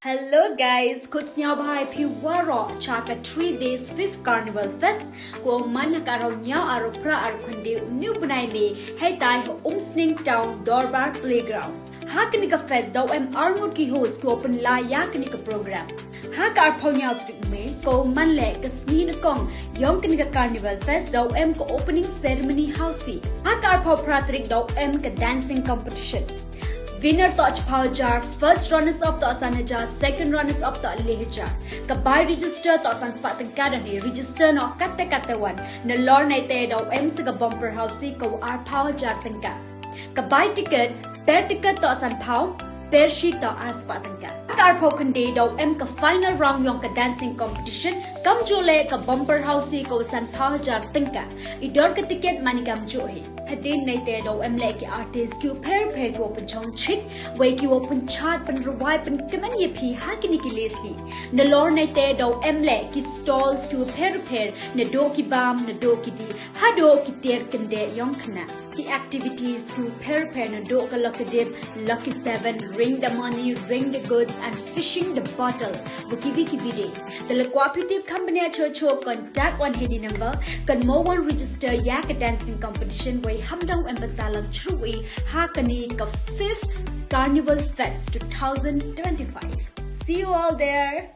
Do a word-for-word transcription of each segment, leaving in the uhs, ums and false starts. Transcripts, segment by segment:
Hello guys, khublei shibun ïa phi waroh sha ka three days fifth Carnival Fest. Ko man ha ka rau ñiaw arphew phra arphew khyndai u bnai May, hei tai ha Umsning Town Dorbar Playground. Ha kane ka fest daw em arngut ki host ko pynlai ïa kane ka program. Ha ka arphew ñiaw tarik May, ko man leh ka sngi nyngkong ïong kane ka Carnival Fest, daw em ka opening ceremony hausi. Ha ka arphew phra tarik daw em ka dancing competition. Winner to chiphaw hajar, first runners up to san hajar, second runners up to le hajar. Ka bai register to san spah tyngka, da ne register noh katta katta wan. Nalor nai te daw em sa ka bumper hausi ko arphew hajar tyngka. Ka bai ticket, per ticket to san phaw, per shi to ar spah tyngka. Ka arphew khyndai daw em ka final round ïong ka dancing competition, kam ju leh ka bumper hausi ko san phaw hajar tyngka. I dor ka ticket mane kam ju hi. Hadien nai te daw em leh ki artist ki u pher pher ki u pynchong chik, wei ki u pynchad pynrwai pynkmen ïa phi ha kine ki le sngi. Nalor nai te daw em leh ki stalls ki u pher pher, naduh ki bam, naduh ki dih, haduh ki tiar kyndit ïong khynnah. Ki activities ki u pher pher naduh ka lucky dip, lucky seven, ring the money, ring the goods and fishing the bottle. Bad kiwei kiwei de. Te lada kwah phi tip kham bniah choh choh, contact wan ha kane ka number. Kan mo wan register ïa ka dancing competition wei ham dang em bynta lang shuh wei ha kane ka fifth Carnival Fest two thousand twenty-five. See you all there.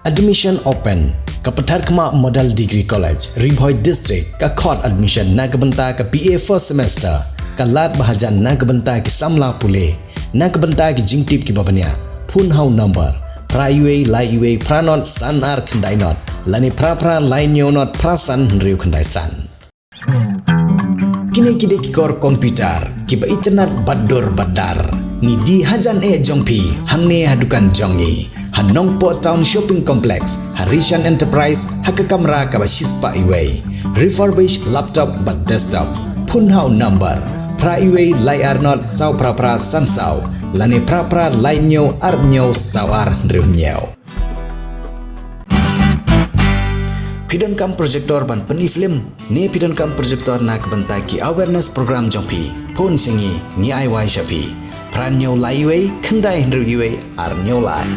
Admission open. Ka Patharkhmah Model Degree College, Ri Bhoi District, ka khot admission na ka bynta ka B A first semester. Ka lad ba hajan na ka bynta ki samla pule. Na ka bynta ki jingtip kiba bniah, phone ha u number phra wei lai wei phra not san ar khyndai not, lane phra phra lai hynñiew not phra san hynriew khyndai san. Kine ki dei ki kor computer kiba itynnad bad dur bad dar. Ngi die hajan eh jong phi hangne ha dukan jong ngi, ha Nongpoh Town Shopping Complex, ha Rishan Enterprise, ha ka kamra kaba shispah wei. Refurbished laptop bad desktop. Phone ha u number phra wei lai ar not saw phra phra san saw, lane phra phra lai hynñiew ar hynñiew saw ar hynriew hynñiew. Phi donkam projector ban pyni film, ne phi donkam projector na ka bynta ki awareness program jong phi? Phone sha ngi, ngi ai wai sha phi. Phra hynñiew lai wei khyndai hynriew wei ar hynñiew lai.